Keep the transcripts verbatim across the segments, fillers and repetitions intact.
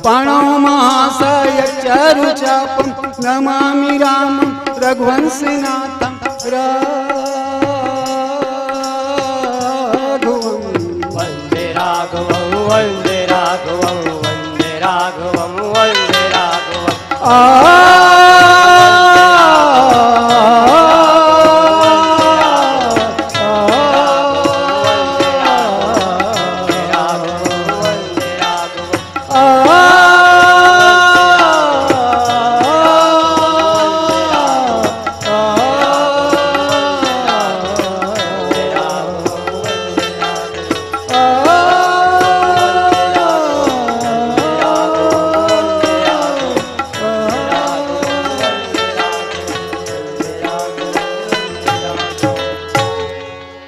प्रणव महाशय चारु चापं नमामि रामं रघुवंशनाथं। राघवं वन्दे राघवं वन्दे राघवं वन्दे राघवं वन्दे राघवं। आ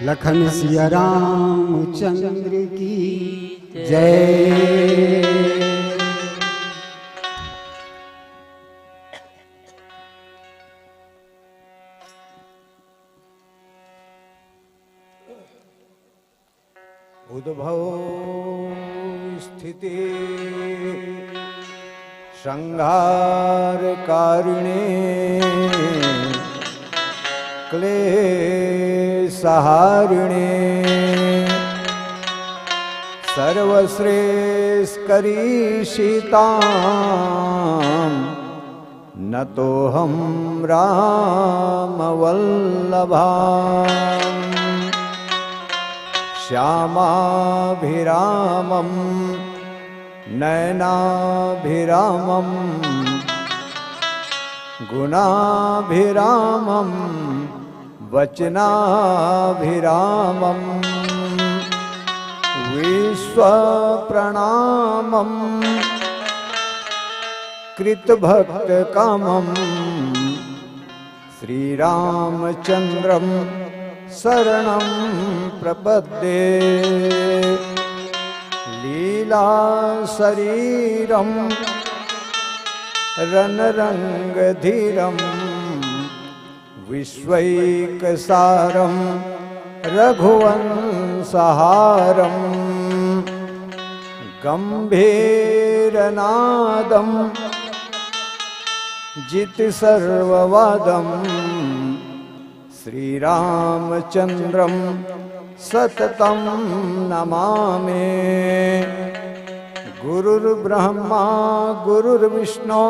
लखन सिया रामचंद्र की जय। उद्भव स्थिति संहार कारिणे क्लेश हारिणे सर्वश्रेष्ठ करी सीतां नतोऽहं रामवल्लभाम्। श्यामाभिरामं नयनाभिरामं गुणाभिरामं वचनाभिरामं विश्वप्रणामं कृतभक्तकामं श्रीरामचन्द्रं शरणं प्रपद्ये। लीलाशरीरं रणरङ्गधीरं विश्वैकसारं रघुवंशहारं गम्भीरनादं जितसर्ववादं श्रीरामचन्द्रं सततं नमामि। गुरुर्ब्रह्मा गुरुर्विष्णु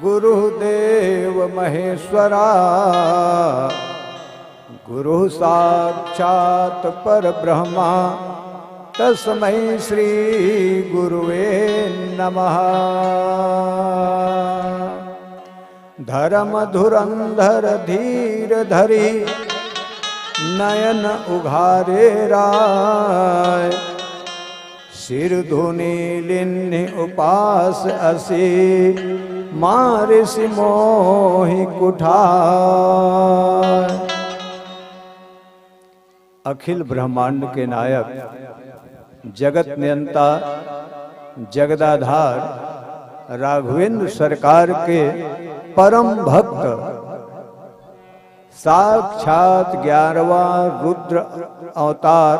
गुरुः देव महेश्वरा गुरुः साक्षात् परब्रह्मा तस्मै श्री गुरुवे नमः। धर्म धुरंधर धीर धरी नयन उघारे राय। सिर धुनि लिन्हि उपास असि मारिसि मोहि कुठार। अखिल ब्रह्मांड के नायक, जगत नियंता, जगदाधार राघवेंद्र सरकार के परम भक्त, साक्षात ग्यारहवाँ रुद्र अवतार,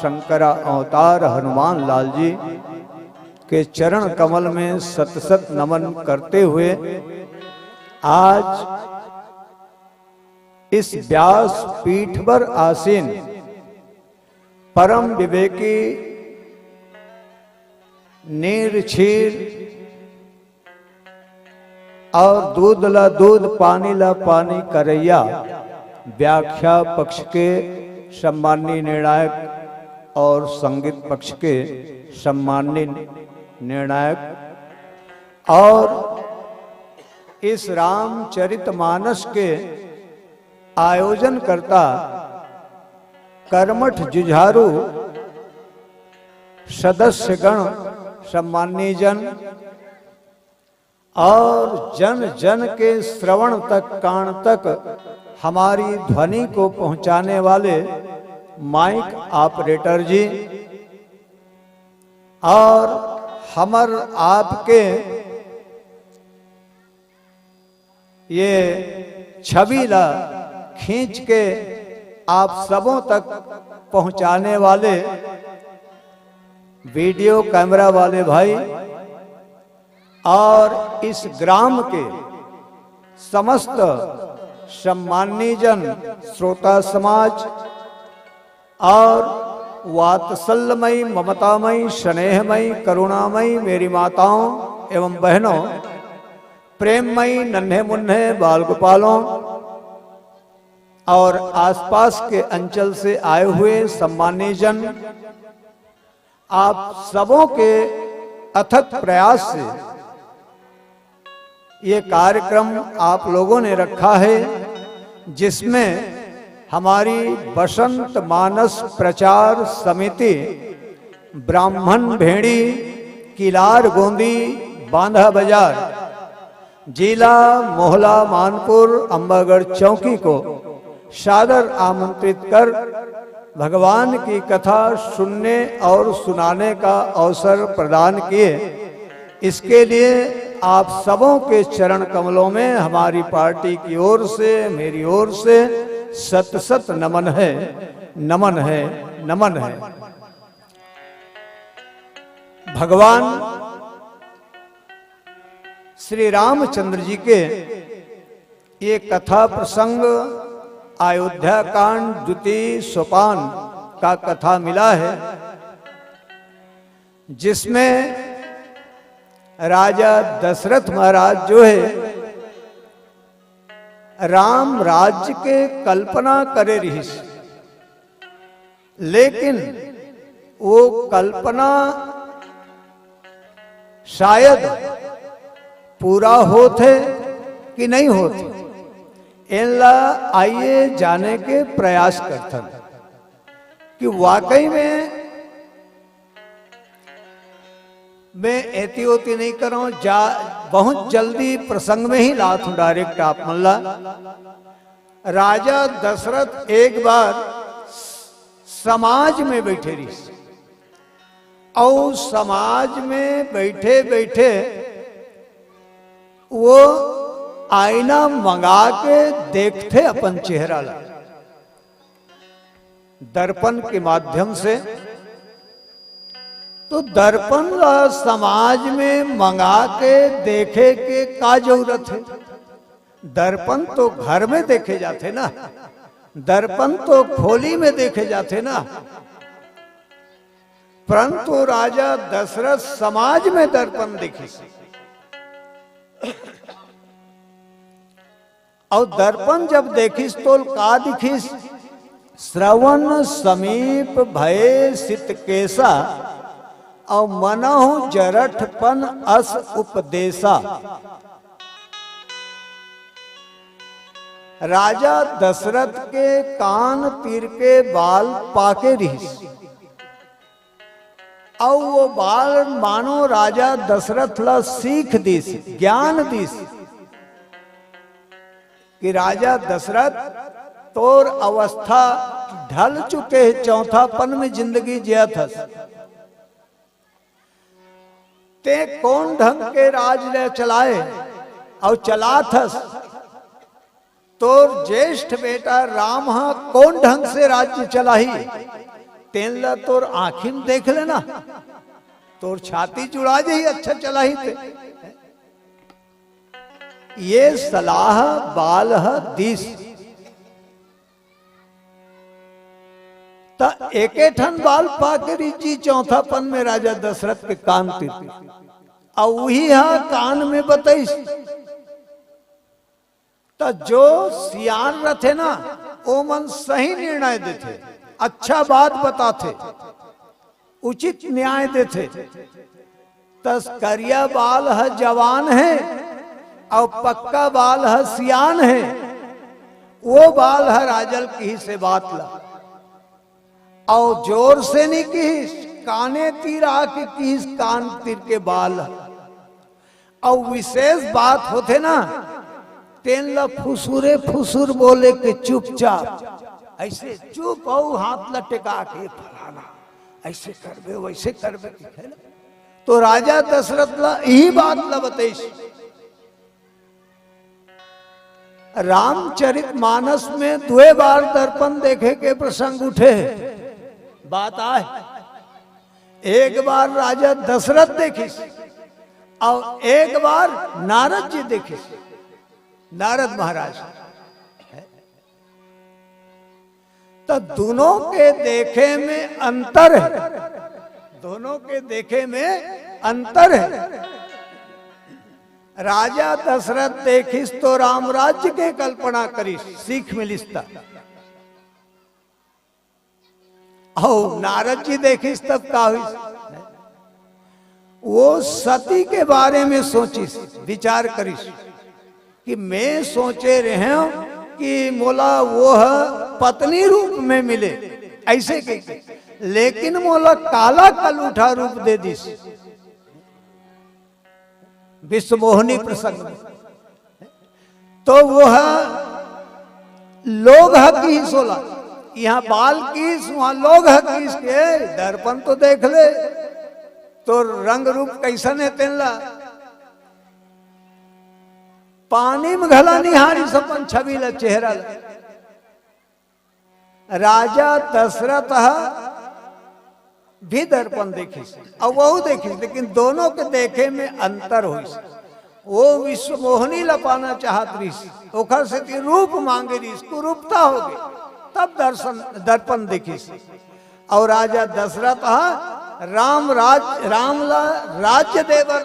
शंकरा अवतार हनुमान लाल जी के चरण कमल में सत सत नमन करते हुए, आज इस व्यास पीठ पर आसीन परम विवेकी, नीर क्षीर और दूध ला दूध, पानी ला पानी करैया, व्याख्या पक्ष के सम्माननीय निर्णायक और संगीत पक्ष के सम्माननीय निर्णायक और इस रामचरितमानस के आयोजनकर्ता कर्मठ जुझारू सदस्यगण, सम्माननीय जन और जन जन के श्रवण तक, कान तक हमारी ध्वनि को पहुंचाने वाले माइक ऑपरेटर जी और हमर आपके ये छवि ला खींच के आप सबों तक पहुंचाने वाले वीडियो कैमरा वाले भाई, और इस ग्राम के समस्त सम्माननीय जन, श्रोता समाज और वात्सल्यमयी, ममतामयी, स्नेहमयी, करुणामयी मेरी माताओं एवं बहनों, प्रेममयी नन्हे मुन्ने बाल गोपालों और आसपास के अंचल से आए हुए सम्माननीय जन, आप सबों के अथक प्रयास से ये कार्यक्रम आप लोगों ने रखा है, जिसमें हमारी बसंत मानस प्रचार समिति, ब्राह्मण भेड़ी, किलार गोंदी, बांधा बाजार, जिला मोहला मानपुर, अम्बागढ़ चौकी को सादर आमंत्रित कर भगवान की कथा सुनने और सुनाने का अवसर प्रदान किए। इसके लिए आप सबों के चरण कमलों में हमारी पार्टी की ओर से, मेरी ओर से शत शत नमन है, नमन है, नमन है। भगवान श्री रामचंद्र जी के ये कथा प्रसंग अयोध्या कांड द्वितीय सोपान का कथा मिला है, जिसमें राजा दशरथ महाराज जो है, राम राज्य के कल्पना करे रहिस, लेकिन वो कल्पना शायद पूरा होत हे कि नहीं होत हे, एला आइए जाने के प्रयास करथन कि वाकई में मैं एती ओती नहीं करंव, जा बहुत जल्दी प्रसंग में ही लात हूं, डायरेक्ट आप मन ला। राजा दशरथ एक बार समाज में बैठे रहिस, अउ समाज में बैठे बैठे वो आईना मंगा के देखथे अपन चेहरा ला दर्पण के माध्यम से। तो दर्पण ला समाज में मंगा के देखे के का जरूरत हे? दर्पण तो घर में देखे जाथे ना, दर्पण तो खोली में देखे जाथे ना। परंतु राजा दशरथ समाज में दर्पण देखिस। अउ दर्पण जब देखिस तो का दिखिस? श्रवण समीप भये सित केसा, अउ मनहु जरठपन अस उपदेसा। राजा दशरथ के कान तीर के बाल पाके रिहिस। अउ वो बाल मानो राजा दशरथ ला सीख दिस, ज्ञान दिस कि राजा दशरथ, तोर अवस्था ढल चुके हे, चौथापन में जिंदगी जियत हस। तें कोन ढंग के राज ले चलाए अउ चलात हस? तोर ज्येष्ठ बेटा राम ह कोन ढंग से राज्य चलाही, तेन ल तोर आँखी म देख लेना, तोर छाती जुड़ा जही, अच्छा चलाही ते। ये सलाह बाल ह दिस। त एके ठन बाल पाके रिहिस जी चौथापन में राजा दशरथ के कान तीर, अउ उही ह कान में बतइस। त जो सियान रथे ना, ओमन सही निर्णय देथे, अच्छा बात बताथे, उचित न्याय देथे। त करिया बाल ह जवान हे अउ पक्का बाल ह सियान हे। वो बाल ह राजल किहिस ए बात ला, अउ जोर से नहीं किहिस, काने तीर आके किहिस, कान तीर के बाल ह। अउ विशेष बात होथे ना, तेन ल फुसुरे फुसुर बोले के चुपचाप, अइसे चुप अउ हाथ ल टेका के फलाना, अइसे करबे, वइसे करबे, कथे ना। तो राजा दशरथ ल इही बात ल बतइस। रामचरित मानस में दुए बार दर्पण देखे के प्रसंग उठे हे। बात आय, एक बार राजा दशरथ देखिस, अउ एक बार नारद जी देखिस, नारद महाराज, त दोनों के देखे में अंतर हे, दोनों के देखे में अंतर हे। राजा दशरथ देखिस तो राम राज्य के कल्पना करिस, सीख मिलिस त। अउ नारद जी देखिस तब का होइस? वो सती के बारे में सोचिस, विचार करिस कि मैं सोचे रहेंव कि मोला वो पत्नी रूप में मिले, अइसे कहिके, लेकिन मोला काला कलूठा रूप दे दिस। विश्वमोहिनी प्रसंग में तो वो लोग ह किहिस ओला, इहाँ बाल किहिस, उहाँ लोग ह किहिस के दर्पण तो देख ले, तोर रंग रूप कइसन हे तेन ला। पानी में घला निहारिस अपन छवि ला, चेहरा ला। राजा दशरथ ह भी दर्पण देखिस, अउ वहू देखिस, लेकिन दोनों के देखे में अंतर होइस। वो विश्वमोहिनी ला पाना चाहत रहिस, ओखर सेती रूप मांगे रहिस, कुरूपता हो गई, तब दर्शन, दर्पण देखिस। अउ राजा दशरथ ह राम राज, राम ला राज्य दे बर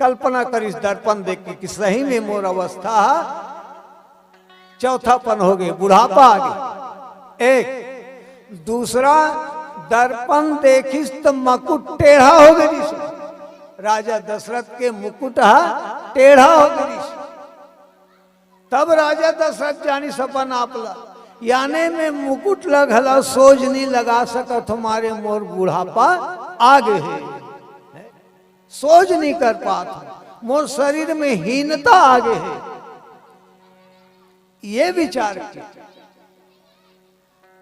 कल्पना करिस, दर्पण देख के कि सही में मोर अवस्था ह चौथापन हो गए, बुढ़ापा आ गए। एक दूसरा दर्पण देखिस त मुकुट टेढ़ा हो गइस। राजा दशरथ के मुकुट ह टेढ़ा हो गइस। तब राजा दशरथ जानिस अपन आप ला, याने में मुकुट ला घला सोझ नहीं लगा सकत हंव, मारे मोर बुढ़ापा आ गए हे। सोझ नहीं कर पात हंव, मोर शरीर में हीनता आ गए हे। ये विचार किया।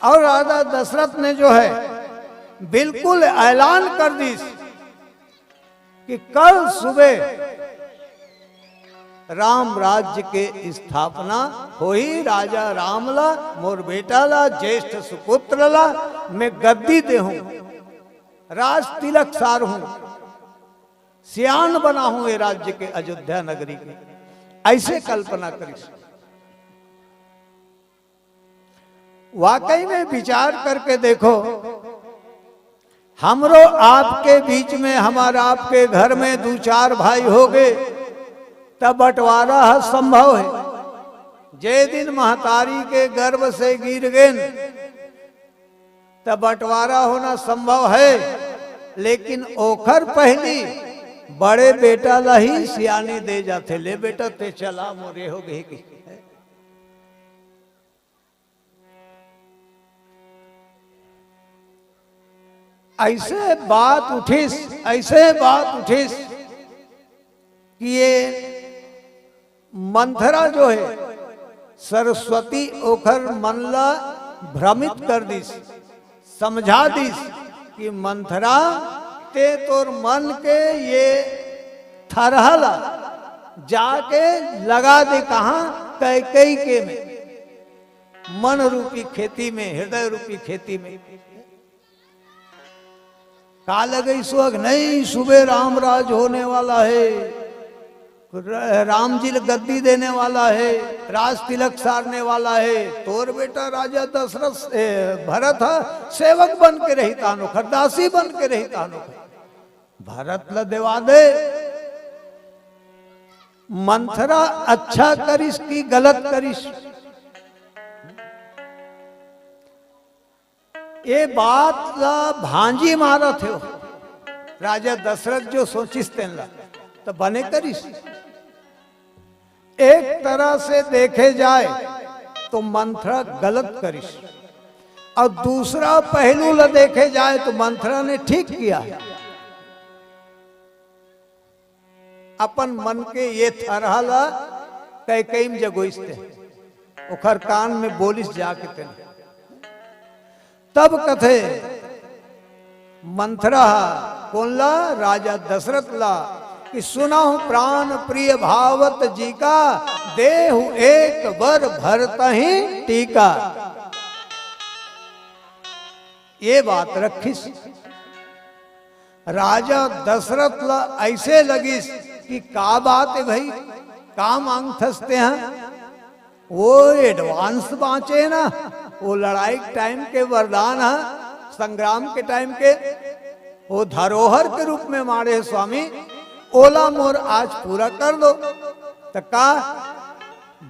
अउ राजा दशरथ ने जो है बिल्कुल ऐलान कर दिस कि कल सुबह राम राज्य के स्थापना होही। राजा राम ला, मोर बेटा ला, ज्येष्ठ सुपुत्र ला मैं गद्दी देहूं, राज तिलक सारहूं, सियान बनाहूं ये राज्य के, अयोध्या नगरी के। अइसे कल्पना करिस। वाकई में विचार करके देखो, हमरो आपके बीच में, हमर आपके घर में दू चार भाई हो गए, तब बंटवारा ह संभव हे। जे दिन महतारी के गर्भ से गिर गेन, तब बंटवारा होना संभव हे, लेकिन ओखर पहली बड़े बेटा ला ही सियानी दे जाथे, "ले बेटा, ते चला, मोरे हो गए की।" अइसे बात उठिस, अइसे बात उठिस कि ये मंथरा जो हे, सरस्वती ओखर मन ला भ्रमित कर दिस, समझा दिस कि मंथरा, ते तोर मन के ये थरहा ला जाके लगा दे कहाँ? कैकेयी के में, मन रूपी खेती में, हृदय रूपी खेती में। का लगइस ओ, नहीं, सुबह राम राज होने वाला हे, र-, राम जी ल गद्दी देने वाला हे, राज तिलक सारने वाला हे। तोर बेटा राजा दशरथ, ए, भरत ह सेवक बन के रही तहान ओखर, दासी बन के रही तहान ओखर। भरत ल देवा दे। मंथरा अच्छा करिस कि गलत करिस? ये बात ला भांजी मारत हे। राजा दशरथ जो सोचिस तेन ला, त बने करिस। एक तरह से देखे जाए तो मंथरा गलत करिस, अउ दूसरा पहलू ला देखे जाए तो मंथरा ने ठीक किया हे। अपन मन के ये थरहा ला कैकेयी में जगोइस ते, ओखर कान में बोलिस जाके तेन। तब कथे मंथरा कोन ला? राजा दशरथ ला, कि सुनहु प्राण प्रिय भावत जी का, देहु एक बर भरतहि टीका। ये बात रखिस। राजा दशरथ ला ऐसे लगिस कि का बात हे भाई, का मांगथस तेंहा? वो advance बांचे ना, वो लड़ाई के time के वरदान हे, संग्राम के time के, वो धरोहर के रूप में माड़े हे स्वामी, ओला मोर आज पूरा कर दो। त का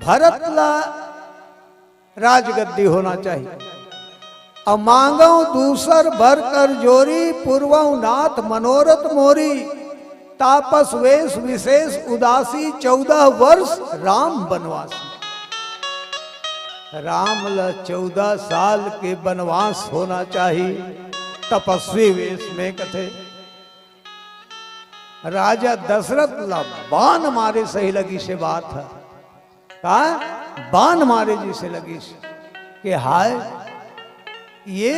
भरत ला राजगद्दी होना चाहिए। अब मांगव दूसर बर कर जोरी, पुरवव नाथ मनोरथ मोरी। तापस वेश विशेष उदासी, चौदह वर्ष राम बनवासी। राम ला चौदह साल के बनवास होना चाहिए, तपस्वी वेश में कथे। राजा दशरथ ला बान मारे सही लगिस, ये बात हे। का बान मारे जइसे लगिस कि हाय, ये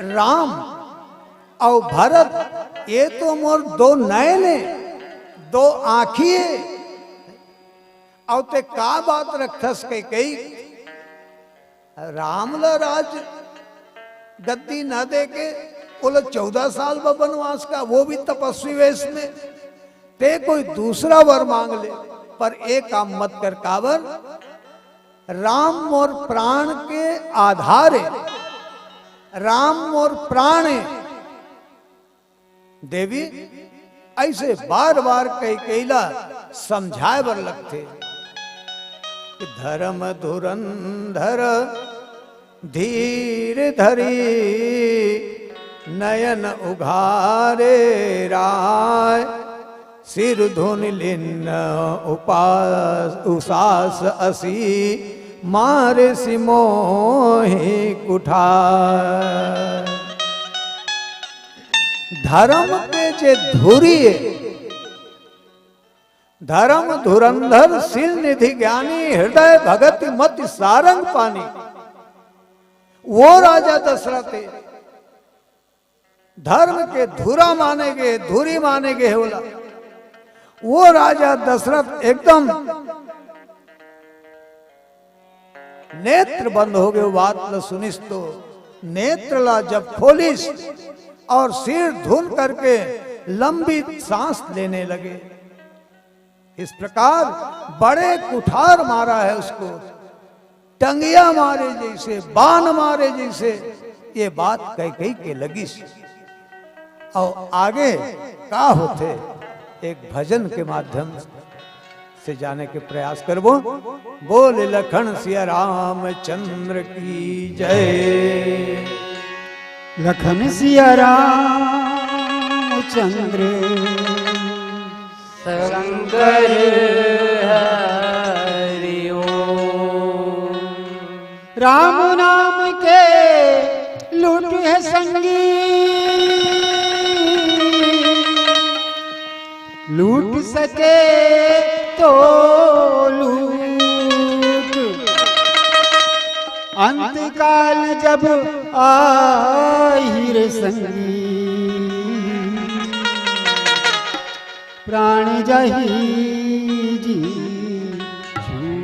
राम अउ भरत, ये तो मोर दो नयन हे, दो आँखी हे, अउ तें का बात रखथस कैकेयी? राम ला राज गद्दी न दे के ओला चौदह साल बर बनवास का, वो भी तपस्वी वेश में। तें कोई दूसरा वर मांग ले, पर एक काम मत कर। काबर? राम मोर प्राण के आधार हे, राम मोर प्राण हे। देवी, ऐसे बार बार कैकेयी ला समझाए बर लगथे कि धर्म धुरंधर धीर धरी नयन उघारे राय, सिर धुन लिन्न उपास उसास असी, मारे सिमोही कुठार। धर्म के जे धुरी हे, धर्म धुरंधर शील निधि ज्ञानी, हृदय भगति मति सारंग पानी, वो राजा दशरथ हे। धर्म के धुरा माने गे, धुरी माने गे हे ओला। वो राजा दशरथ एकदम नेत्र बंद हो गे, वो बात ला सुनिस तो। नेत्र ला जब खोलिस अउ सिर धुन करके लंबी सांस लेने लगे। इस प्रकार बड़े कुठार मारा है उसको, टंगिया मारे जैसे, बाण मारे जैसे, ये बात कैकेयी के लगिस। अउ आगे का होथे, एक भजन के माध्यम से जाने के प्रयास करबो। बोल लखन सिया रामचंद्र की जय। लखन सिया रामचंद्र शंकर हरि ओम। राम नाम के लूट है संगी, लूट सके तो लूट, अंत काल जब आही रे संगी, प्राण जाही जी छूट।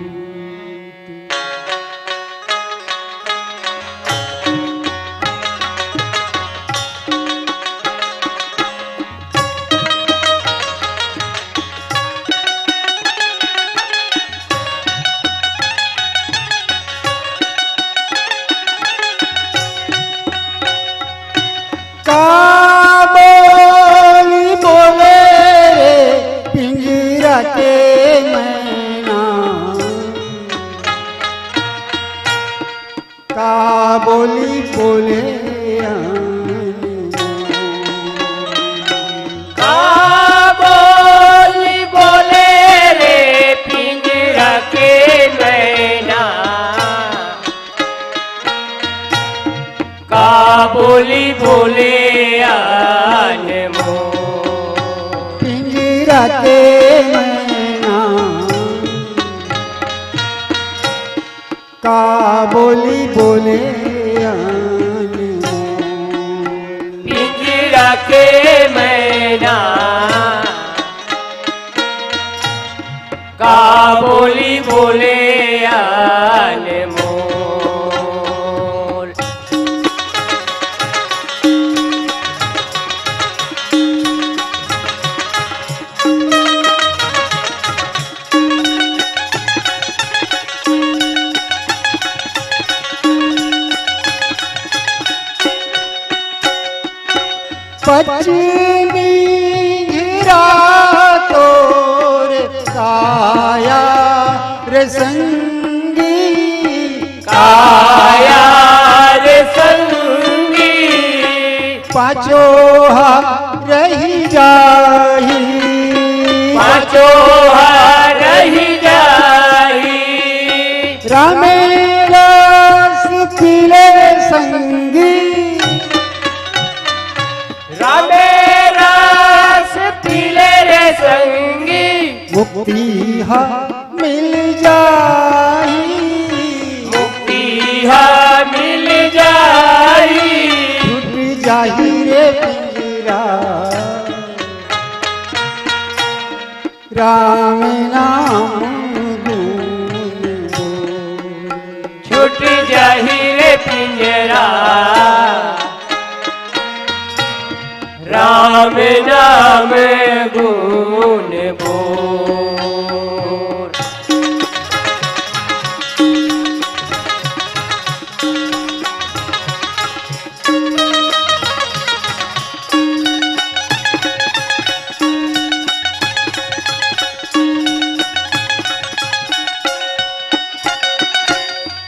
का बोली बोले रे पिंजरा के मैना, का बोली बोले अनमोल। का बोली बोले रे पिंजरा के मैना, का बोली बोले अनमोल। पिंजरा के मैना, का बोली बोले अनमोल। पिंजरा के मैना, का बोली बोले अनमोल। संगी, काया रे संगी, पाछो हा रहि जाही। पाछो हा रहि जाही। रामे रस पीले संगी। रामे रस पीले रे संगी। मुक्ति हा मिल जाही। मुक्ति हा मिल जाही। छूट जाही रे पिंजरा। राम नाम गुण बोल। छूट जाही रे पिंजरा। राम नाम गुण बोल।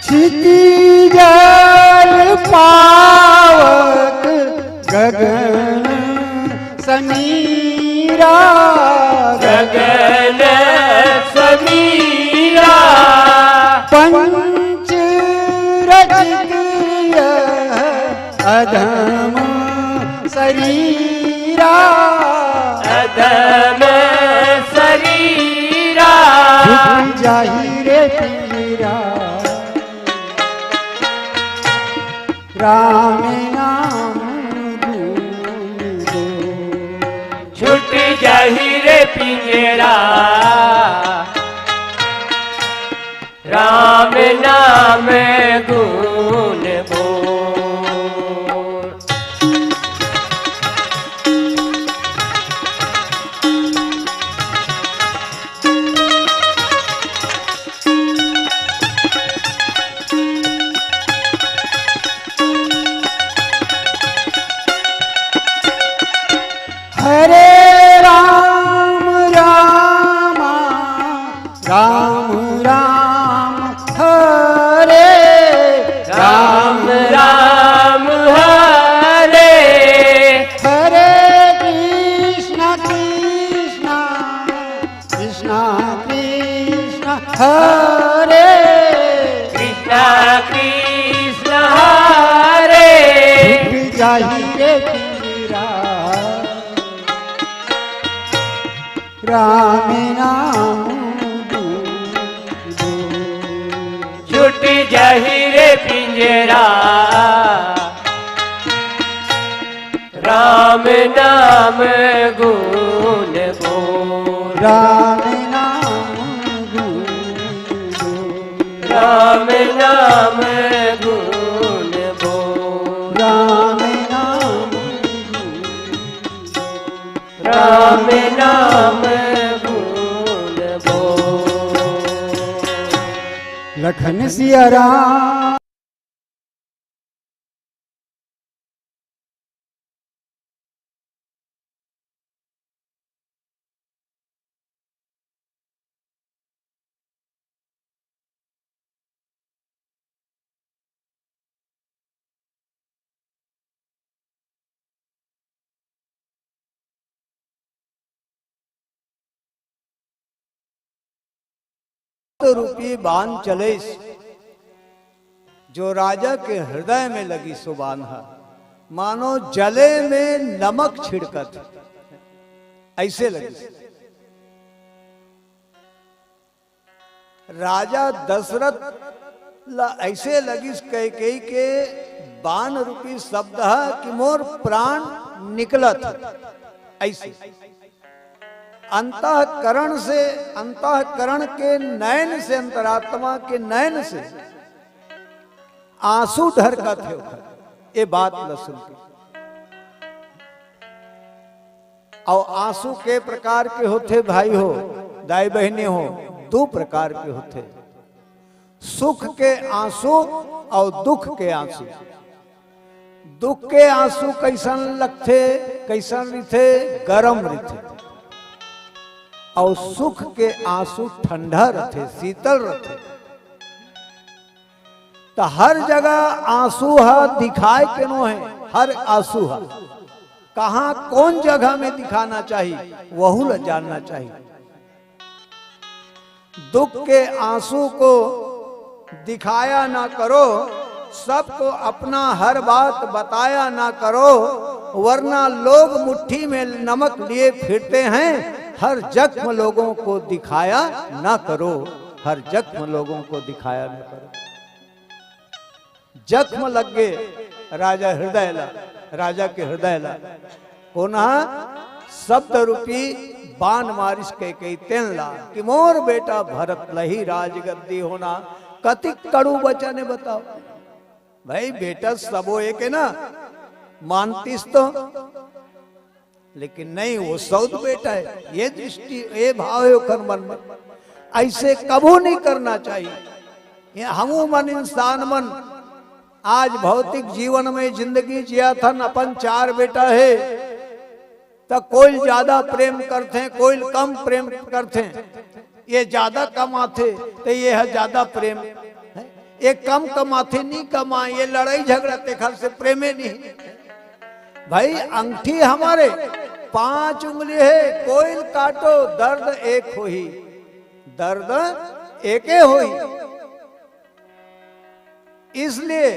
क्षिति जल पावक गगन समीरा। गगन समीरा। पंच रचित यह अधम सरीरा। अधम सरीरा। छूट जाही रे पिंजरा। राम नाम गुण बोल। छूट जाही रे पिंजरा। राम नाम गुण बोल। हरे राम राम राम राम हरे राम राम हरे। हरे कृष्ण कृष्ण कृष्ण कृष्ण हरे। कृष्ण कृष्ण हरे। छूट जाही रे पिंजरा। राम नाम गुण बोल। छूट जाही रे पिंजरा। राम नाम गुण बोल। राम नाम गुण बोल। राम नाम गुण बोल। राम नाम गुण बोल। राम नाम गुण बोल। लखन सिया राम। रूपी बाण चलेस, जो राजा के हृदय में लगिस ओ बाण ह, मानो जले में नमक छिड़कत, अइसे लगिस। राजा दशरथ ला अइसे लगिस कैकेयी के बाण रूपी शब्द ह कि मोर प्राण निकलत हे। अइसे अंतःकरण से, अंतःकरण के नैन से, अंतरात्मा के नैन से आंसू ढरकत हे ओखर, ए बात ल सुन के। अउ आंसू के प्रकार के होथे भाई हो, दाई बहिनी हो, दू प्रकार के होथे, सुख के आंसू अउ दुख के आंसू। दुख के आंसू कइसन लगथे, कइसन रिथे? गरम रिथे। अउ सुख के आंसू ठंडा रथे, शीतल रथे। त हर जगह आंसू ह दिखाए के नो हे, हर आंसू ह कहां कौन जगह में दिखाना चाहिए, वहू ल जानना चाहिए। दुख के आंसू को दिखाया ना करो, सबको अपना हर बात बताया ना करो, वरना लोग मुट्ठी में नमक लिए फिरते हैं। हर जख्म लोगों को दिखाया ना करो, हर जख्म लोगों को दिखाया ना करो। जख्म लग गे राजा हृदय ला, राजा के हृदय ला। कोन ह? शब्द रूपी बाण मारिस कैकेयी तेन ला, कि मोर बेटा भरत लही राजगद्दी होना। कतिक कड़ू बचन हे बताओ भाई, बेटा सबो एक हे ना, मानतीस तो। लेकिन नहीं, वो सौत बेटा है, ये दृष्टि, ये भाव है ओखर मन में। ऐसे कभू नहीं करना चाहिए। ये हमू मन, इंसान मन, आज भौतिक जीवन में जिंदगी जियाथन, अपन चार बेटा हे, त कोई ज्यादा प्रेम करथे, कोई कम प्रेम करथे। ये ज्यादा कमाथे त ये ह ज्यादा प्रेम, ये कम कमाथे, नहीं कमाए, ये लड़ाई झगड़ा, तेखर से प्रेमे नहीं। भाई, अंगठी हमरे पांच उंगली हे, कोई ल काटो, दर्द एक होही, दर्द एके होही। इसलिए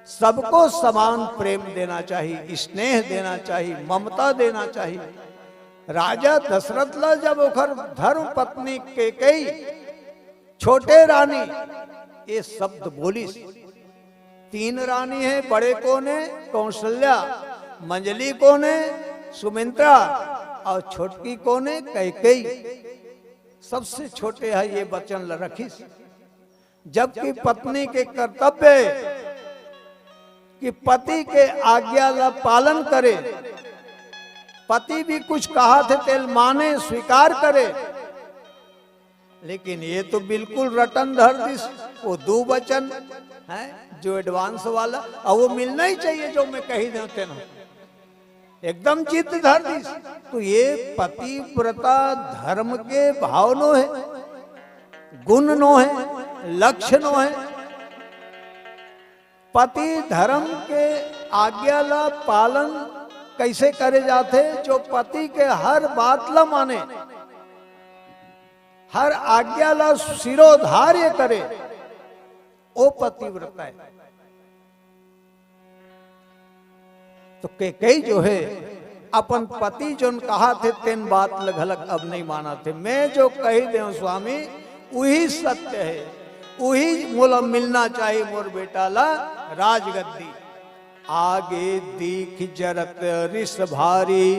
सबको समान प्रेम देना चाहिए, स्नेह देना चाहिए, ममता देना चाहिए। राजा दशरथ ला जब ओखर धर्म पत्नी कैकेयी, छोटे रानी, ये शब्द बोलिस, तीन रानी हे, बड़े कोन हे? कौशल्या। मंझली कोन हे? सुमित्रा। अउ छोटकी कोन हे? कैकेयी। सबसे छोटे ह ये बचन ल रखिस। जबकि पत्नी के कर्तव्य हे कि पति के आज्ञा ला पालन करे, पति भी कुछ कहाथे तेला माने, स्वीकार करे। लेकिन ये तो बिल्कुल रटन धर दिस, वो दू बचन हे जो advance वाला, अउ वो मिलना ही चाहिए, जो मैं कही देंव तेन ह। एकदम जिद धर दिस। तो ये पतिव्रता धर्म के भाव नो हे, गुण नो हे, लक्ष्य नो हे। पति धर्म के आज्ञा ला पालन कैसे करे जाथे? जो पति के हर बात ला माने, हर आज्ञा ला शिरोधार्य करे, वो पतिव्रता हे। तो कैकेयी जो हे, अपन पति जोन कहाथे, तेन बात ल घलक अब नहीं मानथे। मैं जो कही देंव स्वामी, उही सत्य हे, उही मोला मिलना चाहिए, मोर बेटा ला राजगद्दी। आगे दीख जरत रिस भारी,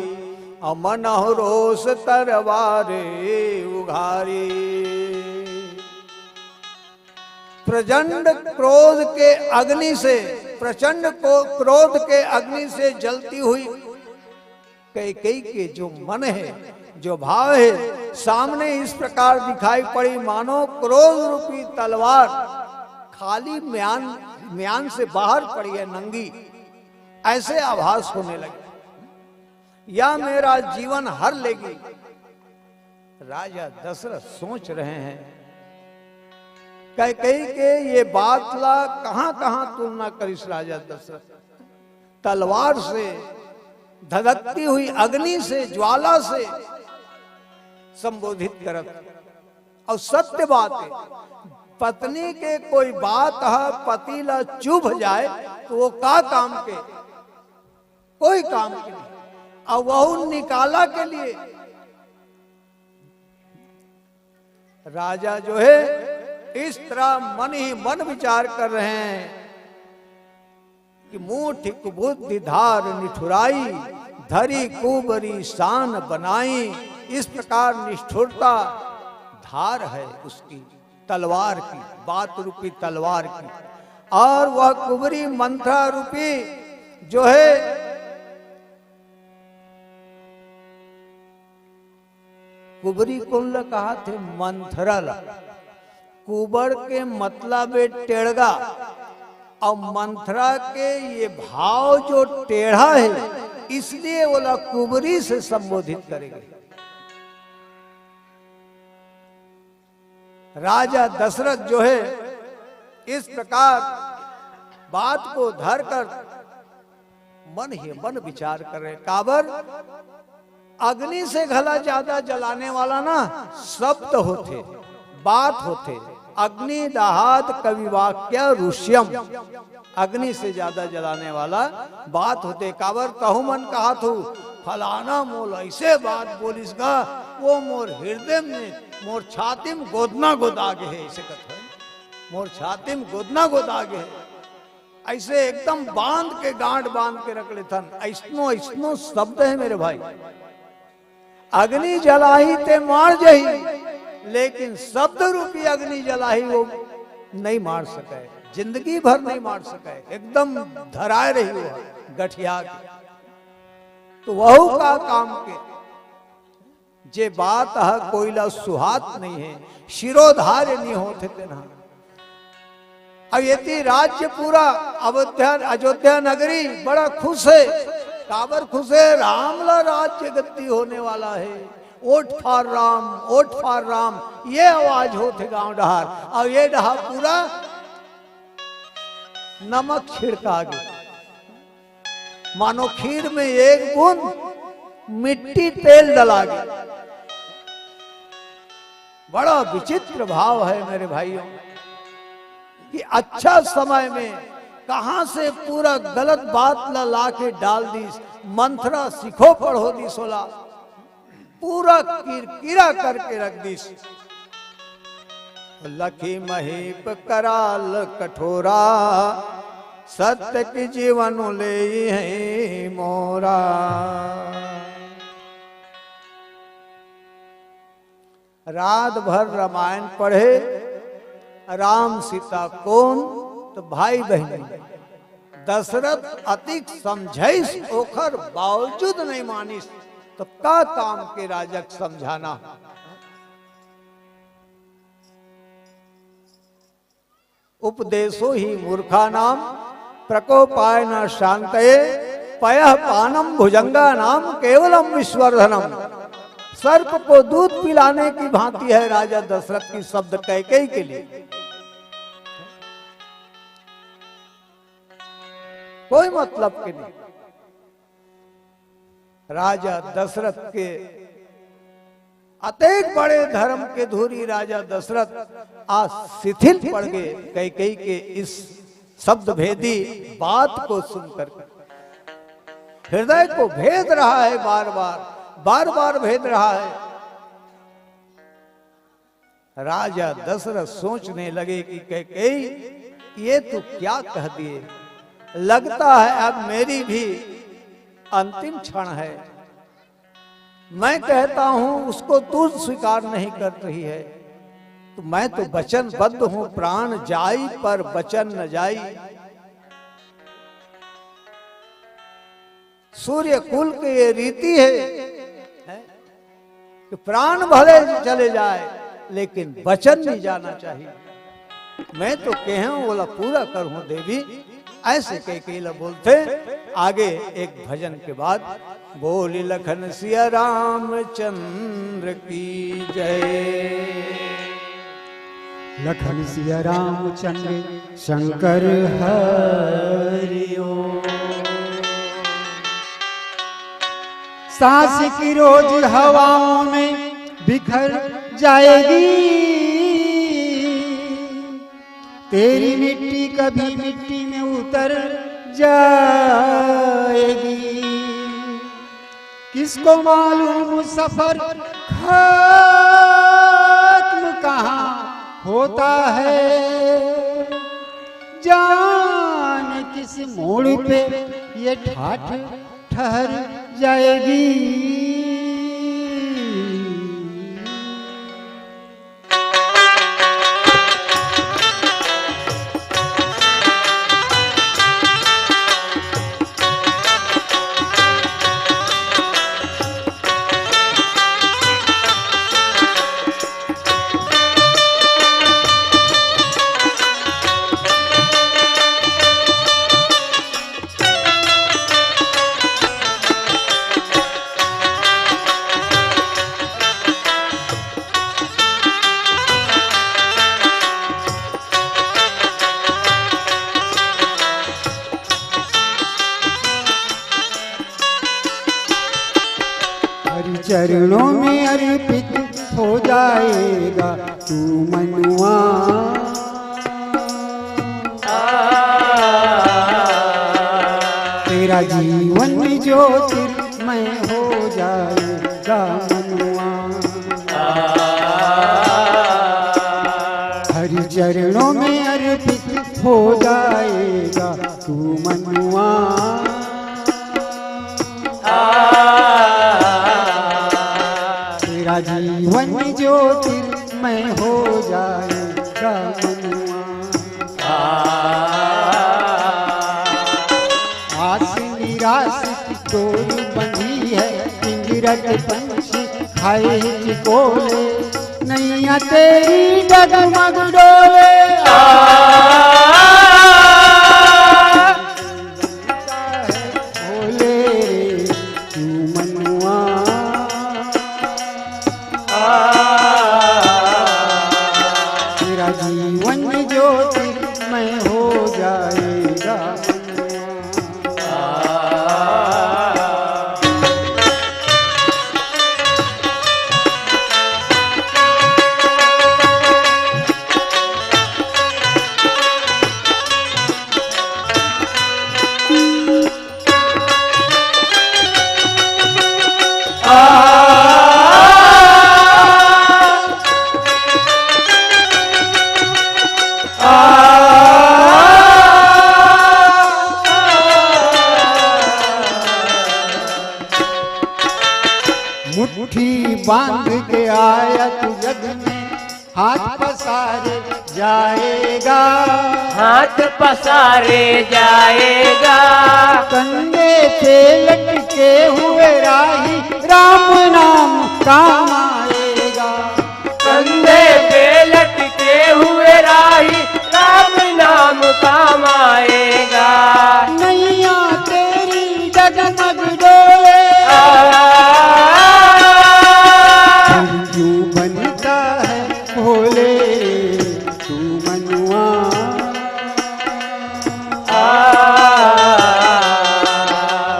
अमनहु रोष तरवार उघारी। प्रचंड क्रोध के अग्नि से, प्रचंड को क्रोध के अग्नि से जलती हुई कैकेयी के जो मन हे, जो भाव हे, सामने इस प्रकार दिखाई पड़ी, मानो क्रोध रूपी तलवार खाली म्यान, म्यान से बाहर पड़ी है, नंगी, ऐसे आभास होने लगे। या मेरा जीवन हर लेगी। राजा दशरथ सोच रहे हैं, कैकेयी के ये बात ला कहां कहां तुलना करिस राजा दशरथ। तलवार से, धधकती हुई अग्नि से, ज्वाला से संबोधित करत। अउ सत्य बात हे, पत्नी के कोई बात ह पति ला चुभ जाए तो वो का काम के? कोई काम के नहीं। अउ वहू निकाला के लिए राजा जो हे, इस तरह मन ही मन विचार कर रहे हैं कि मूठिक बुद्धि धार निठुराई, धरि कुबरी सान बनाई। इस प्रकार निष्ठुरता धार है उसकी, तलवार की, बात रूपी तलवार की। और वह कुबरी मंथरा रूपी जो है, कुबरी कोन ला कहाथे? मंथरा ला। कुबड़ के मतलब हे टेड़गा, अउ मंथरा के ये भाव जो टेढ़ा हे, इसलिए ओला कुबरी से संबोधित करे गे। राजा दशरथ जो है, इस प्रकार बात को धरकर मन ही मन विचार कर रहे। काबर? अग्नि से घला ज्यादा जलाने वाला ना शब्द होथे, बात होथे। अग्नि दहात कवि वाक्य ऋष्यम, अग्नि से ज्यादा जलाने वाला बात होथे। काबर? तहु मन कहा थू, फलाना मोल ऐसे बात बोलिस गा, वो मोर हृदय में, मोर छाती में गोदना गोदा गे है, ऐसे कथो। मोर छाती में गोदना गोदा गे है। ऐसे एकदम बांध के, गांठ बांध के रख लेथन। ऐसनो ऐसनो शब्द है मेरे भाई। अग्नि जलाही ते मार जही, लेकिन शब्द रूपी अग्नि जलाही वो नहीं मार सके, जिंदगी भर नहीं मार सके, एकदम धराए रही वो गठिया के। तो वहू का काम के, जे बात ह कोई ला सुहात नहीं है, शिरोधार्य नहीं होते तेना। अब यदि राज्य पूरा अयोध्या, अयोध्या नगरी बड़ा खुश है। काबर खुश है? राम ला राज्य गद्दी होने वाला है। Vote for Ram, vote for Ram, ये आवाज होते गांव डहार। अब ये डहार पूरा नमक छिड़का गया, मानो खीर में एक बूंद मिट्टी तेल डला गया। बड़ा विचित्र भाव है मेरे भाइयों, कि अच्छा समय में कहां से पूरा गलत बात ला लाके डाल दीस, मंथरा सिखो पढ़ो दीस ओला, पूरा किरकिरा करके रख दीस। लखी महीप कराल कठोरा, सत्य की जीवन ले है मोरा। रात भर रामायण पढ़े, राम सीता कोन, तो भाई बहन दशरथ अतिक समझाइस, ओखर बावजूद नहीं मानिस, तो का काम के राजक समझाना? उपदेशो ही मूर्खानाम प्रकोपाय न शांतये, पयः पानम भुजंगानाम केवलम विश्वर्धनम। सर्प को दूध पिलाने की भांति है राजा दशरथ की शब्द कैकेयी के लिए। कोई मतलब के नहीं। राजा दशरथ के अतेक बड़े धर्म के धुरी राजा दशरथ आज शिथिल पड़ गए कैकेयी के इस शब्द भेदी बात को सुनकर। हृदय को भेद रहा है बार बार, बार बार भेद रहा है। राजा दशरथ सोचने लगे कि कैकेयी, ये तू क्या कह दिए, लगता है अब मेरी भी अंतिम क्षण है। मैं कहता हूं, उसको तू स्वीकार नहीं कर रही है, तो मैं तो वचनबद्ध हूं, प्राण जाई पर वचन न जाई। सूर्य कुल की ये रीति है, है कि प्राण भले चले जाए, लेकिन वचन नहीं जाना चाहिए। मैं तो कहे हूं, बोला पूरा कर हूं देवी, ऐसे कैकेयी ला बोलथे। आगे एक भजन के बाद बोली लखन सिया रामचंद्र की जय। लखन सिया रामचंद्र शंकर हरिओ। सांस की रोज हवाओं में बिखर जाएगी, तेरी मिट्टी कभी मिट्टी में उतर जाएगी। किसको मालूम सफर खत्म कहाँ होता है, जान किस मोड़ पे ये ठाठ ठहर जाएगी। चरणों में अर्पित हो जाएगा तू मनुआ। तेरा जीवन ज्योतिर्मय हो जाएगा मनुआ। हरि चरणों में अर्पित हो जाएगा तू मनुआ। तेरा जीवन ज्योतिर्मय हो जाएगा मनुआ। आस निराश की डोर बंधी है, पिंजरत पंछी खाए हिचकोले। नैया तेरी डगमग डोले। आ, भोले रे तू मनुआ। आ, तेरा जीवन ज्योतिर्मय हो जाएगा। मुट्ठी बांध के आया तू जग में, हाथ पसारे जाएगा। हाथ पसारे जाएगा। कंधे पे लटके हुए राही राम नाम काम आएगा। कंधे पे लटके हुए राही राम नाम काम आएगा। नैया तेरी डगमग डोले। आ, क्यों बनता है भोले तू मनुआ। आ,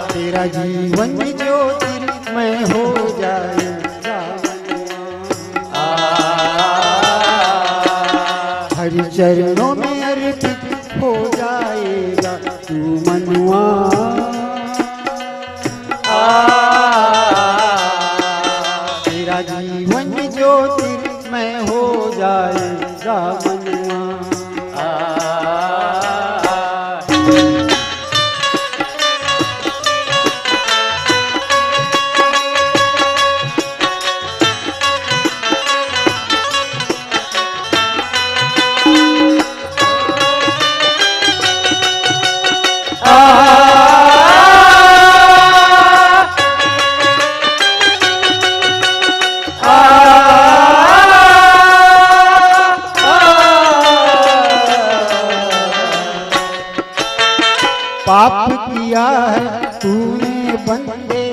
तेरा जीवन ज्योतिर्मय हो जाएगा। आ, हरि चरणों में अर्पित हो जाएगा तू मनुआ। आ, तेरा जीवन ज्योतिर्मय हो जाएगा मनुआ। आ, पाप किया है तूने बंदे,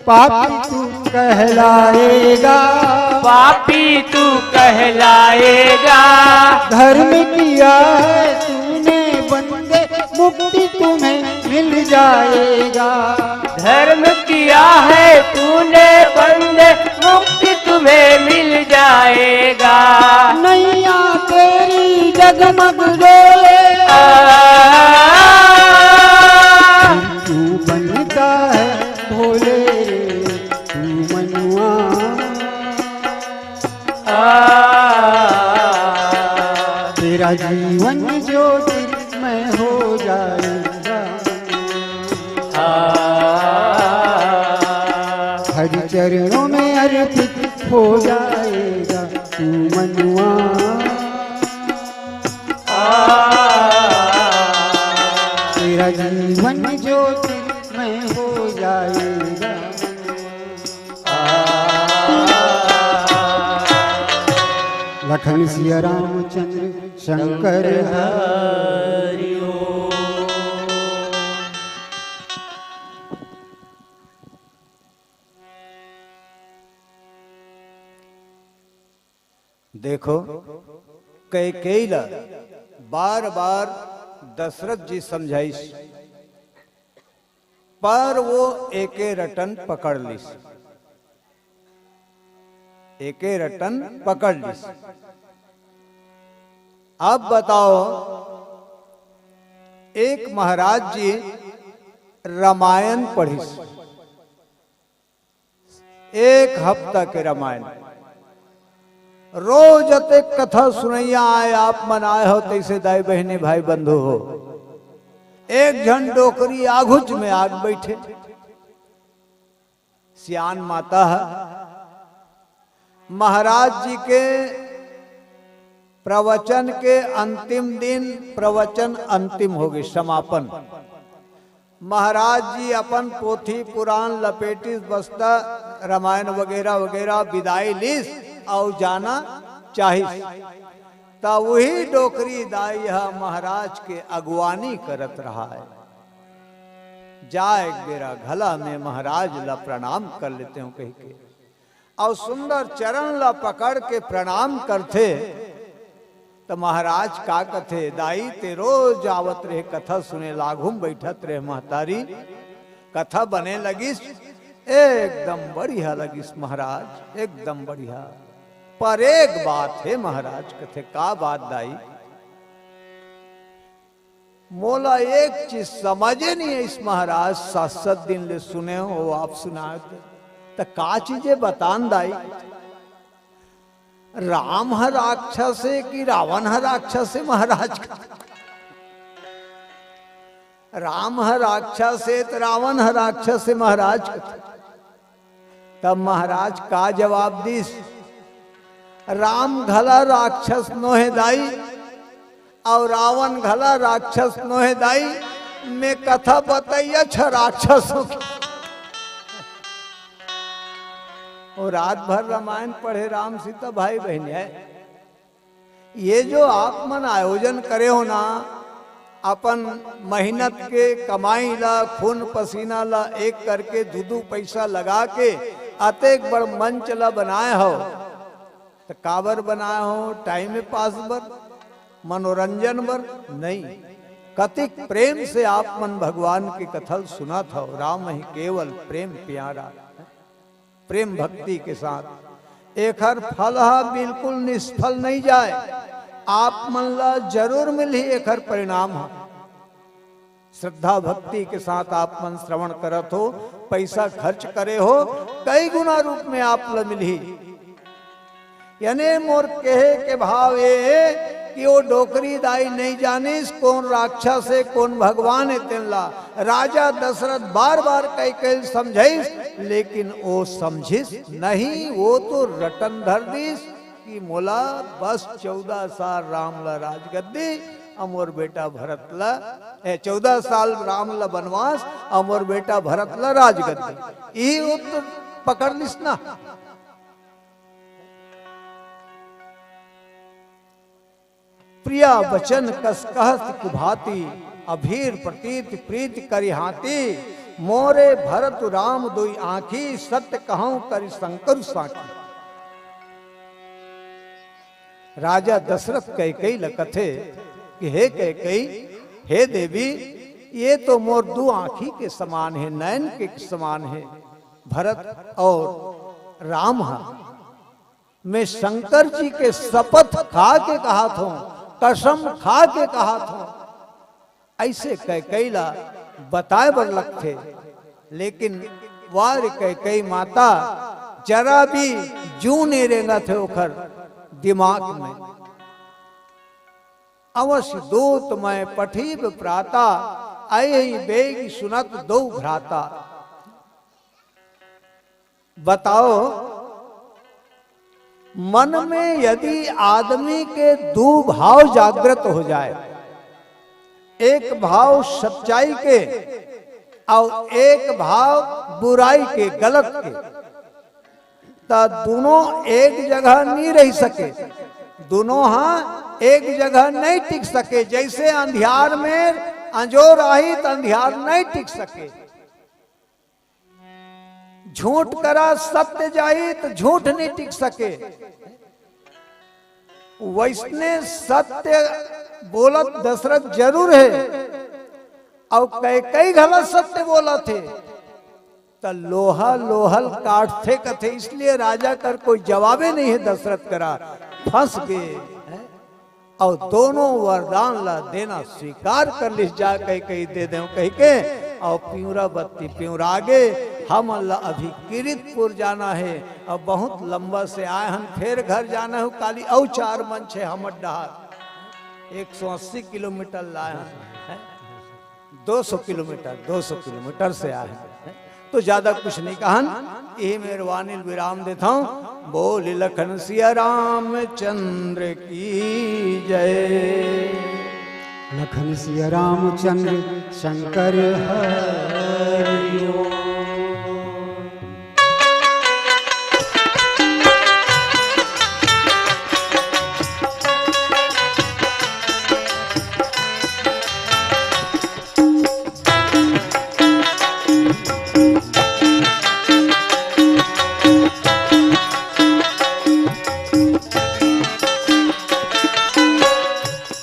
पापी तू कहलाएगा। पापी तू कहलाएगा। धर्म किया है तूने बंदे, मुक्ति तुम्हें मिल जाएगा। धर्म किया है तूने बंदे, मुक्ति तुम्हें मिल जाएगा। नैया तेरी डगमग डोले। आ, तू बनता है भोले रे तू मनुआ। आ, तेरा जीवन ज्योतिर्मय हो जाएगा। आ, हरि चरणों में अर्पित हो जाएगा तू मनुआ। आ, तेरा जीवन ज्योतिर्मय हो जाएगा। लखन सिया रामचंद्र शंकर हरि ओम। देखो, कैकेयी ला बार बार दशरथ जी समझाइस, पर वो एके रटन पकड़ लिस। एके रटन पकड़ लिस। अब बताओ, एक महाराज जी रामायण पढ़िस, एक हफ्ता के रामायण, रोज अतेक कथा सुनइया आय, आप मन आय हो तइसे दाई बहिनी भाई बंधु हो, एक झन डोकरी आघुच में आग बैठे। सियान माता ह महाराज जी के प्रवचन के अंतिम दिन, प्रवचन अंतिम हो गए, समापन। महाराज जी अपन पोथी पुराण लपेटिस, बस्ता रामायण वगैरह वगैरह बिदाई लिस अउ जाना चाहिस। त वही डोकरी दाई ह महाराज के अगुवानी करत रहा है। जा एक बेरा घला में महाराज ला प्रणाम कर लेते हो कहिके, अउ सुंदर चरण ला पकड़ के प्रणाम करथे। त महाराज का कथे, दाई ते रोज आवत रहे कथा सुने, लागू में बैठत रहे महतारी, कथा बने लगिस, एकदम बढ़िया लगिस महाराज, एकदम बढ़िया। पर एक बात हे महाराज, कथे का बात दाई? मोला एक चीज समझे नहीं आइस महाराज, सात सात दिन ले सुने हो आप सुनाए थे, त का चीजे बतान दाई? राम ह राक्षस हे कि रावण ह राक्षस हे महाराज? राम ह राक्षस हे त रावण ह राक्षस हे महाराज। तब महाराज का जवाब दिस, राम घला राक्षस नोहे दाई, अउ रावण घला राक्षस नोहे दाई, मैं कथा बतइया छ राक्षस हो। अउ रात भर रामायण पढ़े राम सीता भाई बहिन हे। ये जो आप मन आयोजन करे हो ना, अपन मेहनत के कमाई ला, खून पसीना ला एक करके दू दू पैसा लगा के अतेक बड़ मंच ला बनाए हो, त काबर बनाए हो? टाइम पास बर, मनोरंजन बर नहीं। कतिक प्रेम से आप मन भगवान के कथा ल सुनत हो। राम ही केवल प्रेम प्यारा। प्रेम भक्ति के साथ एखर फल ह बिल्कुल निष्फल नहीं जाए। आप मन ला जरूर मिलही एखर परिणाम ह। श्रद्धा भक्ति के साथ आप मन श्रवण करत हो, पैसा खर्च करे हो, कई गुना रूप में आप ला मिलही। याने मोर कहे के भाव ये हे कि वो डोकरी दाई नहीं जानिस कोन राक्षस हे, कोन भगवान हे तेन ला। राजा दशरथ बार बार कैकेयी समझाइस, लेकिन वो समझिस नहीं। वो तो रटन धर दिस कि मोला बस चौदह साल राम ला राजगद्दी, अउ मोर बेटा भरत ला, ए, चौदह साल राम ला बनवास, अउ मोर बेटा भरत ला राजगद्दी। ई उत्तर पकड़ लिस ना। प्रिया वचन कस कहत कुभाती, अभीर प्रतीत प्रीत करिहाती। मोरे भरत राम दुई आँखी, सत्य कहूँ करि शंकर साखी। राजा दशरथ कैकेयी ल कथे कि हे कैकेयी, हे देवी, ये तो मोर दू आँखी के समान हे, नयन के समान हे भरत अउ राम ह। मैं शंकर जी के शपथ खा के कहत हों, कसम खा के कहत हों, अइसे कैकेयी ला बताए बर लगथे। लेकिन वाह रे कैकेयी माता, जरा भी जूं नइ रेंगत हे ओखर दिमाग में। अवसि दूत मय पठीब प्राता, अइही बेगि सुनत दोउ भ्राता। बताओ, मन में यदि आदमी के दू भाव जागृत हो जाए, एक भाव सच्चाई के अउ एक भाव बुराई के, गलत के, त दोनों एक जगह नहीं रह सके, दोनों हा एक जगह नहीं टिक सके। जैसे अंधियार में अंजोर आही त अंधियार नहीं टिक सके। झूठ करा सत्य जाही त झूठ नहीं टिक सके। वैसने सत्य बोलत दशरथ जरूर हे, अउ कैकेयी घला सत्य बोलत हे। त लोहा लोहल काटथे कथे, इसलिए राजा कर कोई जवाबे नहीं है दशरथ करा, फंस गए, हैं? और दोनों वरदान ला देना स्वीकार कर लिस, जा कह कही दे दे कह के, और पिंवरा बत्ती पिंवरा गे, हमन ला अभी किरीटपुर जाना है, अब बहुत लंबा से आए हन, फेर घर जाना है, काली अउ चार मंच है हमर डहार, एक सौ अस्सी किलोमीटर लाए हन, हैं? दो सौ किलोमीटर, दो सौ किलोमीटर से आए हैं, तो ज्यादा कुछ नहीं कहन, यही मेहरबानी विराम देता हूँ। बोल लखन सिया रामचंद्र की जय। लखन सिया रामचंद्र शंकर हरि ओम।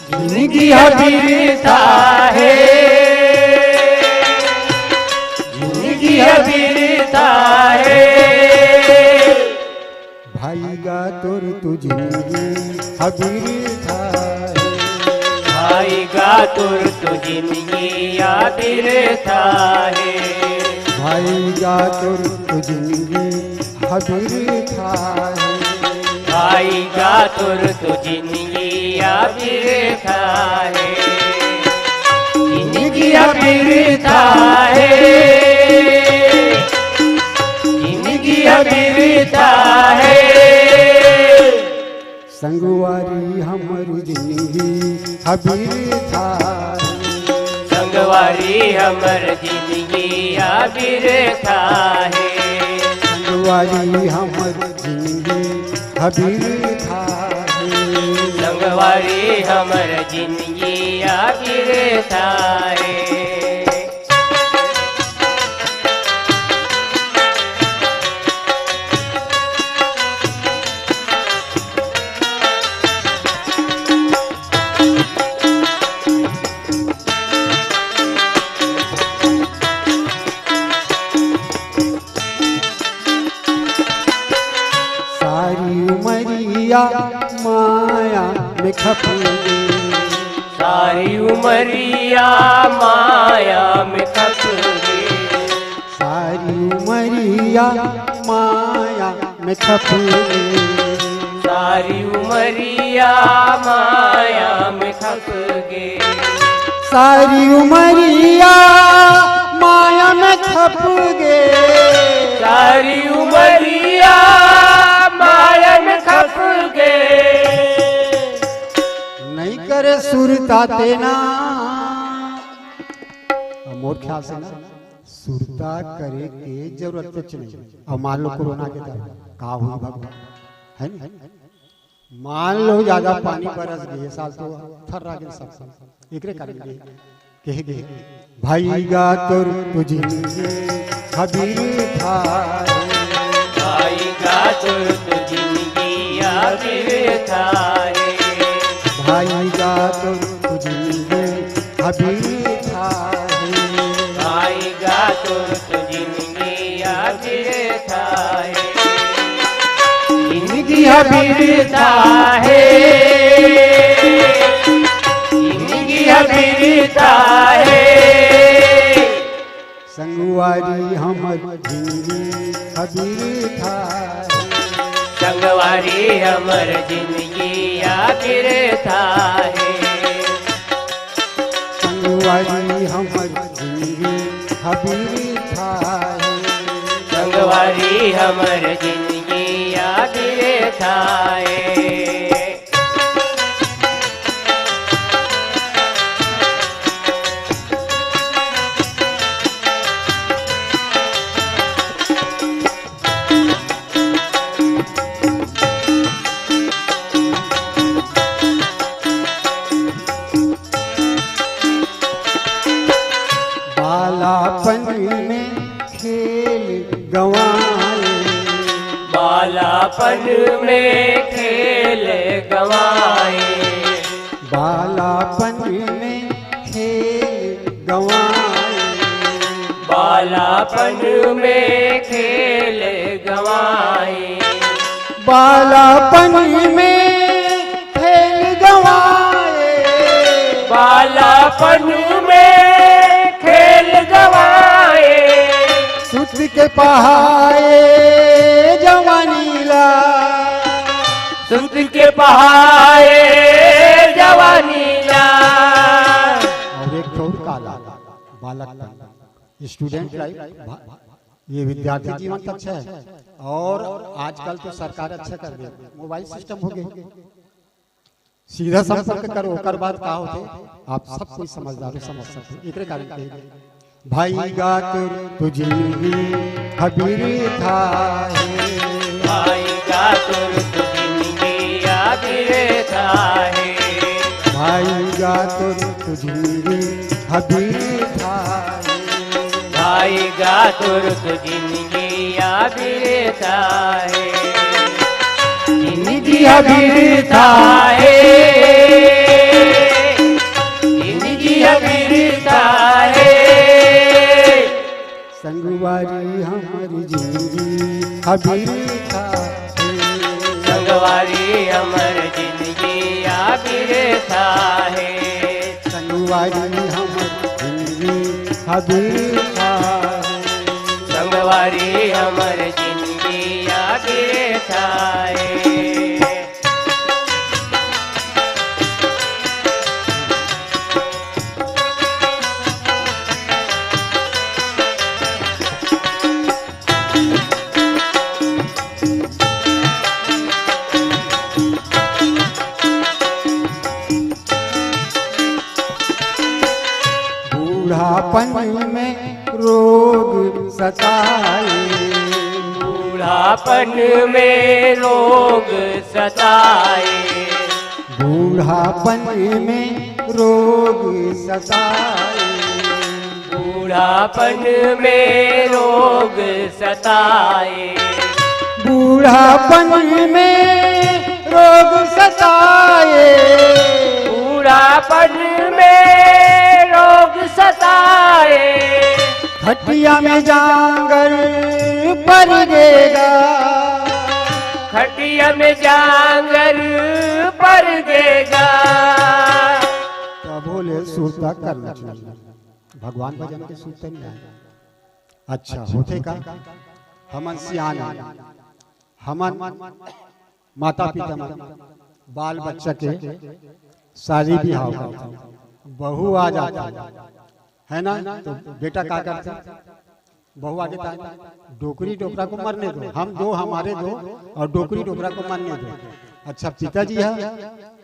जिंदगी ह बिरथा हे, जिंदगी ह बिरथा हे। भाई गा तोर तो जिंदगी ह बिरथा हे। भाई गा तोर तो जिंदगी ह बिरथा हे। भाई गा तोर तो जिंदगी ह बिरथा हे। भाई गा तोर तो जिंदगी ह बिरथा हे। जिंदगी ह बिरथा हे। जिंदगी ह बिरथा हे। संगवारी हमर जिंदगी ह बिरथा हे। संगवारी हमर जिंदगी ह बिरथा हे। संगवारी हमर जिंदगी ह बिरथा हे। संगवारी हमर जिंदगी ह बिरथा हे। सारी उमरिया माया में खप गे। सारी उमरिया माया में खप गे। सारी उमरिया माया में खप गे। सारी उमरिया माया में खप गे। सारी उमरिया माया में खप गे। सारी उमरिया माया में खप गे। नहीं करे सुरता तेना। अब मोर ख्याल से ना, सुरता करे के जरूरत कुछ नहीं। अब मान लो कोरोना के दौरान का हुई भगवान, है नी? मान लो ज्यादा पानी बरस गे, ये साल तो थर्रा गे सब, एकरे कारण गे, कहे गे, भाई गा तोर तो जिंदगी ह बिरथा हे। भाई गा तोर तो जिंदगी ह बिरथा हे। भाई गा तोर तो जिंदगी ह बिरथा हे। भाई गा तोर तो जिंदगी ह बिरथा हे। जिंदगी ह बिरथा हे। जिंदगी ह बिरथा हे। संगवारी हमर जिंदगी ह बिरथा हे। संगवारी हमर जिंदगी ह बिरथा हे। संगवारी हमर जिंदगी ह बिरथा हे। संगवारी हमर जिंदगी ह बिरथा हे। बालापन में खेल गंवाए। बालापन में खेल गंवाए। बालापन में खेल गंवाए। बालापन में खेल गंवाए। बालापन में खेल गंवाए। बालापन में खेल गंवाए। सुत के पहाए जवानी ला। सुत के पहाए जवानी ला। और एक ठो काला बालकपन, स्टूडेंट लाइफ, ये विद्यार्थी जीवन तो अच्छा है। और आजकल तो सरकार अच्छा कर दे, मोबाइल सिस्टम हो गए, सीधा संपर्क करो, ओकर बाद का होथे, आप सब कोई समझदार हो, समझ सकते हो। एकरे कारण कहे, भाई गा तोर तो जिंदगी हबीर था है। भाई गा तोर तो जिंदगी हबीर था है। भाई गा तोर तो जिंदगी हबीर था है। भाई गा तोर तो जिंदगी हबीर था है। जिंदगी हबीर था है। जिंदगी हबीर था है। संगवारी हमर जिंदगी हबीर था है। संगवारी हमर जिंदगी हबीर था है। संगवारी हमर जिंदगी हबीर था है। संगवारी हमर जिंदगी हबीर था है। बूढ़ापन में रोग सताए। बूढ़ापन में रोग सताए। बूढ़ापन में रोग सताए। बूढ़ापन में रोग सताए। बूढ़ापन में रोग सताए। बूढ़ापन में रोग सताए। खटिया में जांगर पर गेगा। खटिया में जांगर पर गेगा। तभो ले सुरता करना चाहिए, भगवान भजन के सुरता नहीं आए। अच्छा होथे का? हमन सियान आन, हमन माता पिता मन बाल बच्चा के शादी बिहाव करथे, बहू आ जाथे, है ना? तो बेटा का करथे? बहू आगे तान, डोकरी डोकरा को मरने दो, हम दो हमारे दो, और डोकरी डोकरा को मरने दो। अच्छा पिताजी है,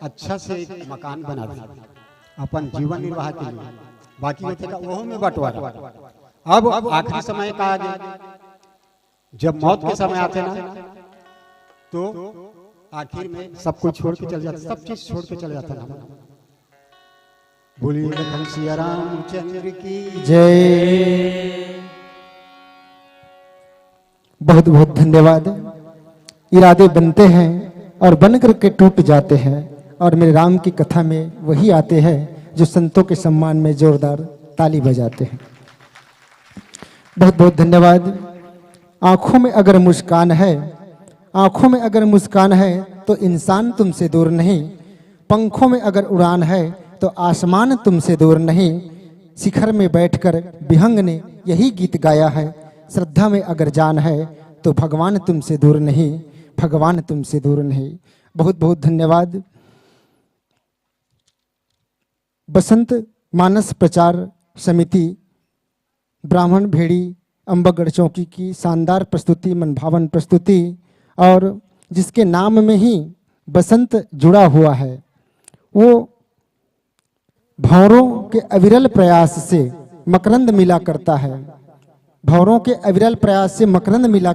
अच्छा से एक मकान बना दे अपन जीवन निर्वाह के लिए, बाकी होथे का वहू में बंटवारा। अब आखिरी समय का आगे, जब मौत के समय आथे ना, तो आखिर में सब कुछ छोड़ के चले जाथे, सब चीज छोड़ के चले जाथे ना। बोलिए लखन सिया रामचंद्र की जय। बहुत बहुत धन्यवाद। इरादे बनते हैं और बन करके टूट जाते हैं, और मेरे राम की कथा में वही आते हैं जो संतों के सम्मान में जोरदार ताली बजाते हैं। बहुत बहुत धन्यवाद। आंखों में अगर मुस्कान है, आंखों में अगर मुस्कान है तो इंसान तुमसे दूर नहीं, पंखों में अगर उड़ान है तो आसमान तुमसे दूर नहीं। शिखर में बैठकर विहंग ने यही गीत गाया है, श्रद्धा में अगर जान है तो भगवान तुमसे दूर नहीं, भगवान तुमसे दूर नहीं। बहुत बहुत धन्यवाद। बसंत मानस प्रचार समिति, ब्राह्मण भेड़ी, अम्बागढ़ चौकी की शानदार प्रस्तुति, मनभावन प्रस्तुति, और जिसके नाम में ही बसंत जुड़ा हुआ है, वो भंवरों के अविरल प्रयास से मकरंद मिला करता है। भंवरों के अविरल प्रयास से मकरंद मिला